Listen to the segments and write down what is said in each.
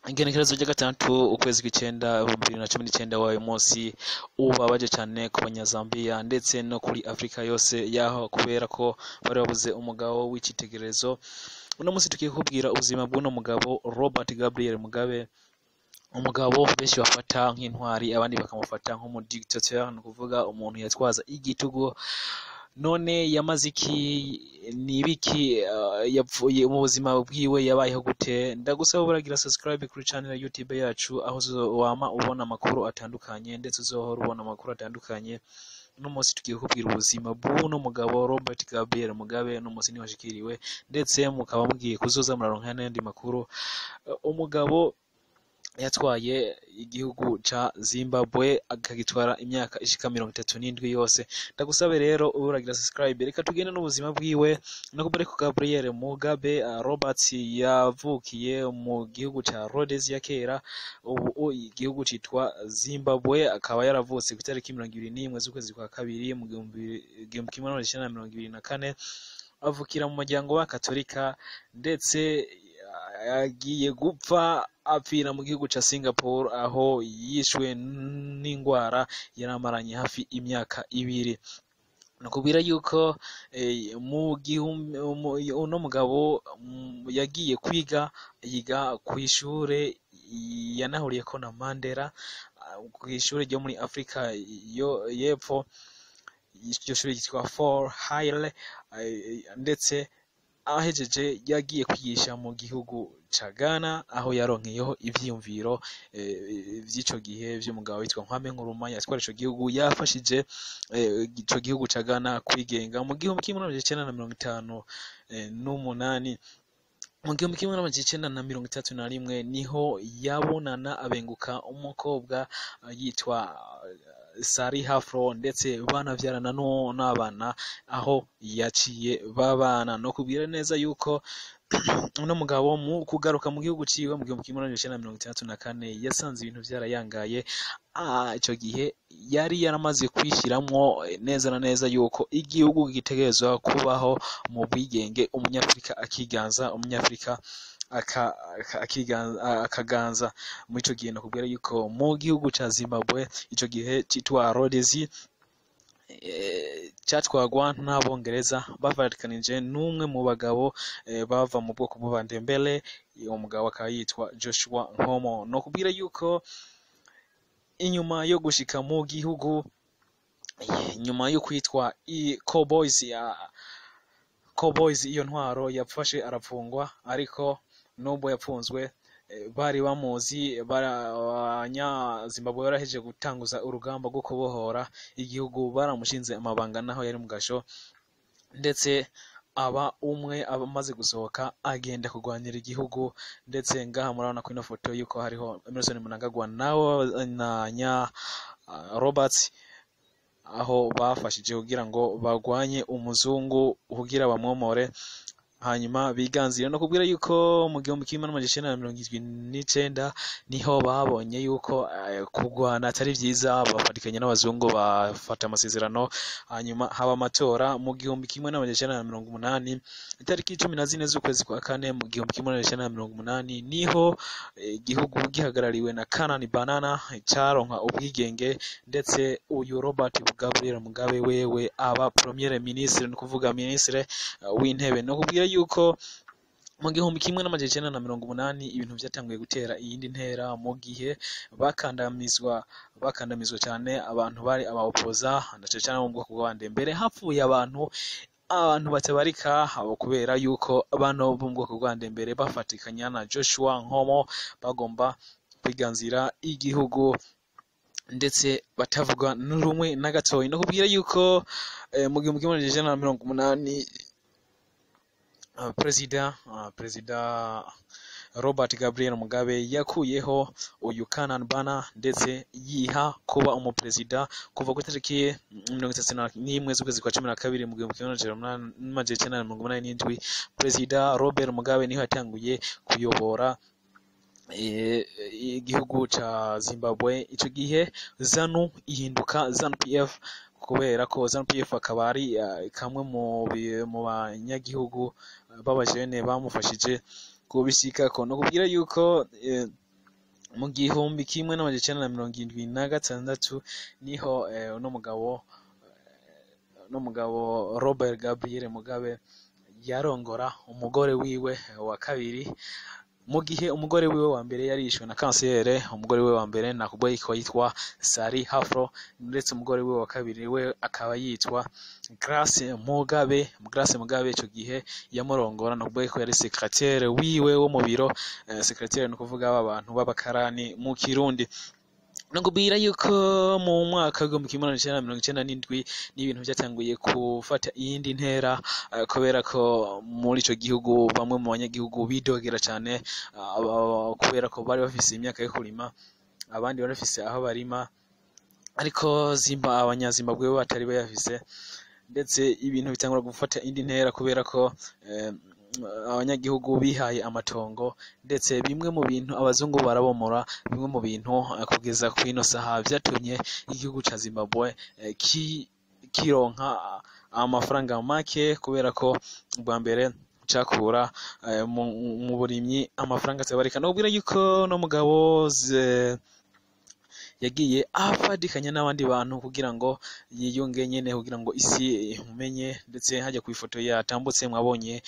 Igenekerezo rya 6 ukwezi kw'icenda 2019, wayo munsi ubabaje cyane ku Banyazambiya ndetse no kuri Afrika yose yaho, kubera ko bari babuze umugabo w'icitegererezo. Uno munsi tugiye kubwira ubuzima bw'uno mugabo Robert Gabriel Mugabe, umugabo benshi bafata nk'intwari, abandi bakamufata nk'umudictateur, ni ukuvuga umuntu yatwaza igitugu. None yamaze iki? Ni ibiki yapfuye mu buzima bwiwe? Yabayeho gute? Ndagusaba buragira subscribe kuri channel ya YouTube yacu, aho wama ubona amakuru atandukanye, ndetse uzohora ubona amakuru atandukanye. Uno munsi tugiye kubwira ubuzima bw'uno mugabo Robert Gabriel Mugabe. Uno munsi niho ashikiriwe, ndetse mukaba mugiye kuzoza muraronka n'ayandi makuru. Umugabo yatwaye igihugu ca Zimbabwe, akagitwara imyaka ishika 37 yose. Ndagusabe rero uragira subscribe, reka tugende n'ubuzima bwiwe. Nakubere ko Gabriel Mugabe Robert yavukiye mu gihugu ca Rhodesia kera, ubu igihugu citwa Zimbabwe, akaba yaravutse ku itariki 21 z'ukwezi kwa kabiri mu 1924, avukira mu muryango wa Katolika, ndetse agiye gupfa apfira mu gihugu ca Singapore, aho yishwe n'ingwara yaramaranye hafi imyaka 2. Nakubwira yuko mu uno mugabo yagiye kwiga, yiga kw'ishure yanahuriyeko na Mandela, kw'ishure ryo muri Afrika yo y'epfo, iryo shure ryitwa Fort Hare, ndetse ahejeje yagiye kwigisha mu gihugu ca Ghana, aho yaronkeyeho ivyiyumviro vy'ico gihe vy'umugabo witwa Kwame Nkrumah yatwara ico gihugu, yafashije ico gihugu ca Ghana kwigenga mu 1958. Mu 1931 niho yabonana abenguka umukobwa yitwa Sari Hafro, ndetse banavyarana n'abana, aho yaciye babana. No kubwira neza yuko uno mugabo mu kugaruka mu gihugu ciwe mu 1964 yasanze ibintu vyarayangaye. Ico gihe yari yaramaze kwishiramwo neza na neza yuko igihugu gitegerezwa kubaho mu bwigenge, umunyafrika akiganza, umunyafrika akaganza. Muri ico gihe nakubwira yuko mu gihugu ca Zimbabwe, ico gihe citwa Rhodesia, catwagwa n'Abongereza bavatikanije n'umwe mu bagabo bava mu bwoko bw'Abandembele, uwo mugabo akaba yitwa Joshua Nkomo. No kubwira yuko inyuma yo gushika mu gihugu, nyuma yo kwitwa Cowboys, Cowboys iyo ntwaro yafashe arapfungwa, ariko nubwo yapfunzwe bari bamuzi. Abanyazimbabwe barahejeje gutanguza urugamba rwo kubohora igihugu, baramushinze amabanga naho yari mu gasho, ndetse aba umwe amaze gusohoka agenda kurwanira igihugu. Ndetse ngaha murabona ko ino foto yuko hariho Emmerson Mnangagwa nawe na nya Roberts, aho bafashije kugira ngo bagwanye umuzungu kugira bamwomore, hanyuma biganzira. No kubwira yuko mu 1979 niho babonye yuko kurwana atari vyiza, bafatikanya n'abazungu bafata amasezerano, hanyuma haba amatora mu 1980, itariki 14 z'ukwezi kwa kane mu 1980, niho igihugu gihagarariwe na Canaan Banana caronka ubwigenge, ndetse uyu Robert Gabriel Mugabe wewe aba premier ministre, ni kuvuga ministre w'intebe. No kubwira yuko mu 1980 ibintu vyatanguye gutera iyindi ntera, mu gihe bakandamizwa cyane abantu bari abaopoza, na cane cane mu bwoko bw'Abandembere. Hapfuye abantu batabarika abo, kubera yuko abantu bo mu bwoko bw'Abandembere bafatikanya na Joshua Nkomo bagomba kwiganzira igihugu, ndetse batavuga n'urumwe na gatoyi. No kubwira yuko mu 1980 perezida Robert Gabriel Mugabe yakuyeho uyu Canaan Banner, ndetse yiha kuba umuperezida kuva ku itariki 31 z'ukwezi kwa 12 mu 1987. Perezida Robert Mugabe niho yatanguye kuyobora igihugu ca Zimbabwe. Ico gihe ZANU ihinduka ZANU PF, kubera ko ZANU PF akaba ari kamwe mu banyagihugu b'abajene bamufashije kubishikako. No kubwira yuko Mu 1976 niho uno mugabo Robert Gabriel Mugabe yarongora umugore wiwe wa kabiri, mu gihe umugore wiwe wa mbere yarishwe na kansere. Umugore wiwe wa mbere nakubwiye ko yitwa Sally Hafro, ndetse umugore wiwe wa kabiri we akaba yitwa Grace Mugabe. Grace Mugabe ico gihe yamurongora, nakubwiye ko yari secrétaire wiwe wo mu biro. Secrétaire ni ukuvuga aba bantu b'abakarani mu Kirundi. Nakubwira yuko mu mwaka w'1997 n'ibintu vyatanguye gufata iyindi ntera, kubera ko muri ico gihugu bamwe mu banyagihugu bidogera cane, kubera ko bari bafise imyaka yo kurima, abandi bari bafise aho barima, ariko Zimba abanyazimbabwe bo batari bayafise. Ndetse ibintu bitangura gufata indi ntera kubera ko abanyagihugu bihaye amatongo, ndetse bimwe mu bintu abazungu barabomora bimwe mu bintu, kugeza kw'ino saha vyatumye igihugu ca Zimbabwe kironka amafaranga make, kubera ko bwa mbere cakura mu burimyi amafaranga atabarika. Nobwira yuko no mugabo yagiye afadikanya n'abandi bantu kugira ngo yiyunge nyene, kugira ngo isi imumenye. Ndetse hajya ku ifoto yatambutse mwabonye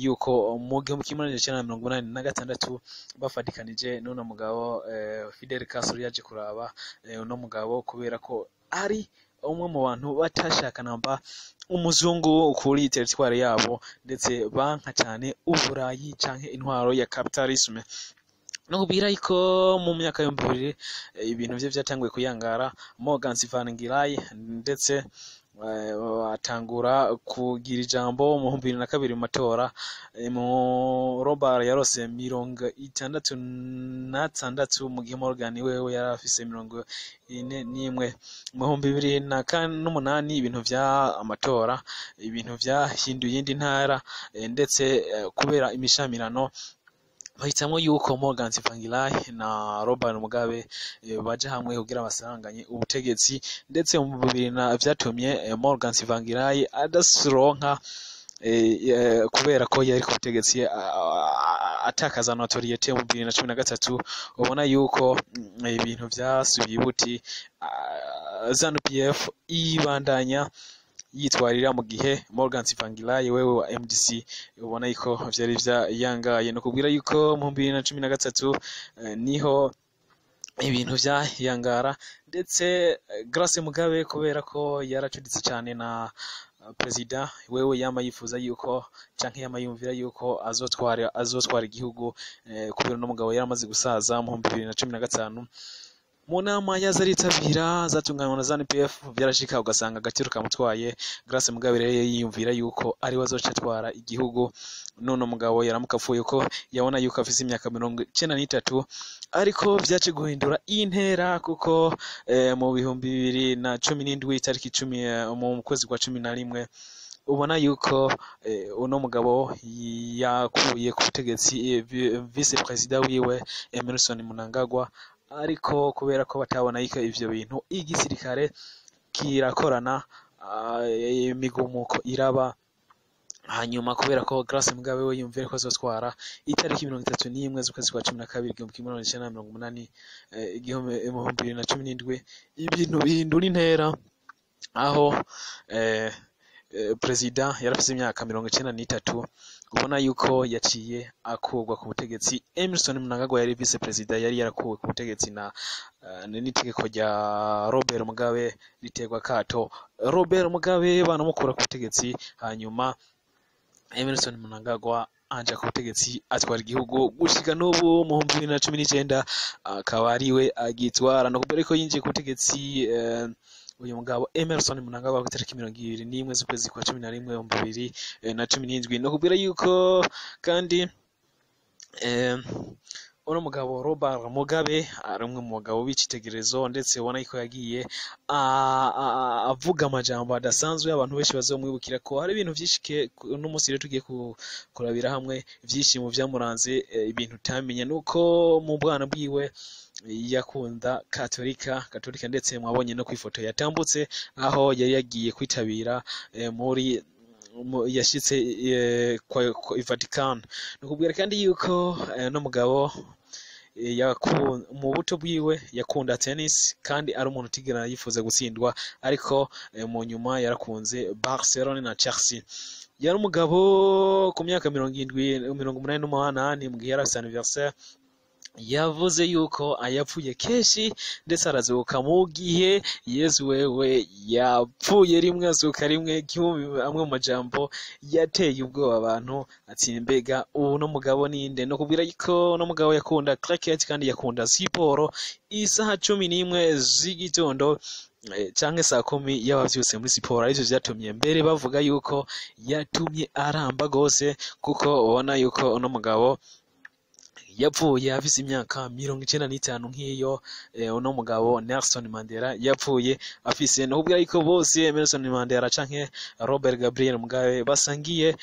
yuko mu 1986 bafadikanije n'uno mugabo Fidel Castro yaje kuraba uno mugabo, kubera ko ari umwe mu bantu batashaka namba umuzungu kuri territoire yabo, ndetse banka cyane Uburayi canke intwaro ya capitalisme. Nokubwira yuko mu myaka 2000 ibintu vye vyatanguye kuyangara. Morgan Tsvangirai ndetse atangura kugira ijambo mu 2002 mu matora. Mu Robert yarose 66, mu gihe Morgan wewe yari afise 41. Mu 2008 ibintu vya amatora, ibintu vyahinduye iyindi ntara, ndetse kubera imishamirano bahitamwo yuko Morgan Tsvangirai na Robert Mugabe baja hamwe kugira basaranganye ubutegetsi. Ndetse mu bibiri na vyatumye Morgan Tsvangirai adasronka, kubera ko yari ku butegetsi, atakaza notoriété. Mu 2013 ubona yuko ibintu vyasubiye ibuti, ZANU PF ibandanya yitwarira, mu gihe Morgan Tsvangirai wewe wa MDC ubona yuko vyari vyayangaye. No kubwira yuko mu 2013 niho ibintu vyayangara, ndetse Grace Mugabe, kubera ko yaracuditse cyane na perezida wewe, yama yifuza yuko canke yama yumvira yuko azotwara igihugu, kubera no mugabo yaramaze gusaza. Mu 2015 mu nama yaza aritabira zatunganywa na ZANU-PF, vyarashika ugasanga agaciro kamutwaye. Grace Mugabe rero yiyumvira yuko ari we azoca atwara igihugu none umugabo yaramuka apfuye, ko yabona yuko afise imyaka 93. Ariko vyace guhindura intera, kuko mu 2017 itariki 10 mu kwezi kwa 11 ubona yuko uno mugabo yakuye ku butegetsi vice président wiwe Emmerson Mnangagwa. Ariko kubera ko batabona yuko ivyo bintu igisirikare kirakorana, imigumuko iraba. Hanyuma kubera ko Grace Mugabe we yumvira ko azotwara, itariki 31 z'ukwezi kwa 12 1980, 2017, ibintu bihindura intera, aho perezida yarafise imyaka 93, ubona yuko yaciye akurwa ku butegetsi. Emmerson Mnangagwa yari vice président, yari yarakuwe ku butegetsi na n'itegeko rya Robert Mugabe riterwa kato. Robert Mugabe banamukura ku butegetsi, hanyuma Emmerson Mnangagwa anja ku butegetsi, atwara igihugu gushika n'ubu mu 2019 akaba ariwe agitwara. No kubera ko yinjiye ku butegetsi uyu mugabo Emmerson Mnangagwa ku itariki 21 z'ukwezi kwa 11 2017. No kubwira yuko kandi uno mugabo Robert Mugabe ari umwe mu bagabo b'icitegererezo, ndetse ubona yuko yagiye avuga amajambo adasanzwe abantu benshi bazomwibukira ko hari ibintu vyinshi. Uno munsi rero tugiye kurabira hamwe vyinshi mu vyamuranze. Ibintu utamenya nuko mu bwana bwiwe yakunda katolika, ndetse mwabonye no kwifoto yatambutse aho yari yagiye kwitabira muri yashitse kwa Vatican. Nukubwira kandi yuko no mugabo mu buto bwiwe yakunda tennis kandi ari umuntu utigera yifuza gutsindwa, ariko mu nyuma yarakunze Barcelona na Chelsea. Yari umugabo ku myaka 70, 88, mu gihe yari afise anniversaire yavuze yuko yapfuye kenshi ndetse arazuka, mu gihe Yesu wewe yapfuye rimwe azuka rimwe. Kimwe amwe mu majambo yateye ubwoba abantu, ati mbega ubu no mugabo ninde? No kubwira yuko no mugabo yakunda cricket kandi yakunda siporo. Isaha 11 z'igitondo canke saa 10 yaba vyose muri siporo, arivyo vyatumye mbere bavuga yuko yatumye aramba gose, kuko ubona yuko uno mugabo yapfuye afise imyaka 95 nk'iyo uno mugabo Nelson Mandela yapfuye afise. No kubwira yuko bose Nelson Mandela canke Robert Gabriel Mugabe basangiye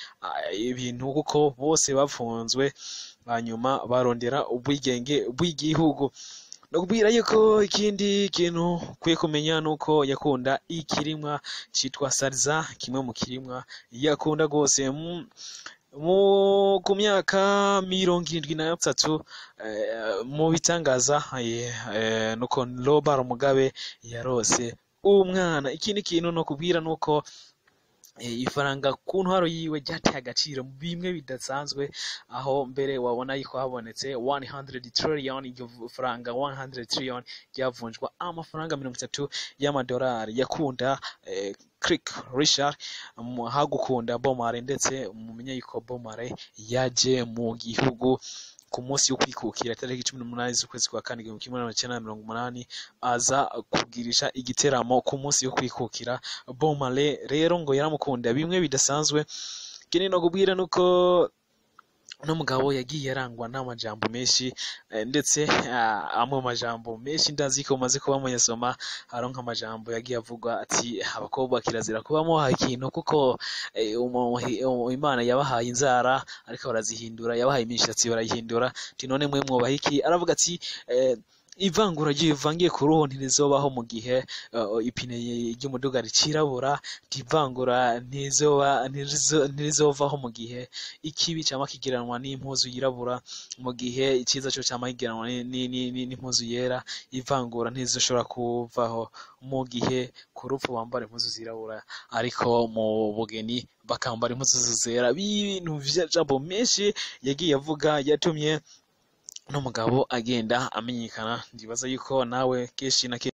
ibintu, kuko bose bapfunzwe hanyuma barondera ubwigenge bw'igihugu. No kubwira yuko ikindi kintu ukwiye kumenya nuko yakunda ikirimwa citwa salsa, kimwe mu kirimwa yakunda gose. Mu ku myaka 73, mu bitangaza nuko Robert Mugabe yarose umwana. Ikindi kintu no kubwira nuko ifaranga ku ntwaro yiwe ryateye agaciro bimwe bidasanzwe, aho mbere wabona yuko habonetse 100 trillion. Iryo faranga 100 trillion ryavunjwa amafaranga 30 y'amadolari. Yakunda Cliff Richard, hagukunda Bob Marley, ndetse mumenye yuko Bob Marley yaje mu gihugu ku munsi wo kwikukira tariki 18 z'ukwezi kwa kane 1980, aza kugirisha igiteramo ku munsi wo kwikukira. Bob Marley rero ngo yaramukunda bimwe bidasanzwe. Ikindi no kubwira nuko uno mugabo yagiye arangwa n'amajambo menshi, ndetse amwe mu majambo menshi ndazi ko umaze kuba muyasoma, hariho nk'amajambo yagiye avuga ati abakobwa kirazira kubamo ikintu, kuko Imana yabahaye inzara ariko barazihindura, yabahaye imishatsi barayihindura, ati none mwe mwubaha iki? Aravuga ati ivangura rivangiye ku ruhu ntirizobaho mu gihe ipine ry'umuduga ricirabura, ivangura ntirizovaho mu gihe ikibi cama kigiranwa n'impuzu yirabura, mu gihe iciza co cama kigiranwa n'impuzu yera, ivangura ntirizoshobora kuvaho mu gihe ku rupfu bambara impuzu zirabura, ariko mu bugeni bakambara impuzu zera. Ibintu vy'amajambo menshi yagiye avuga yatumye n'umugabo agenda amenyekana. Ndibaza yuko nawe kenshi na kenshi.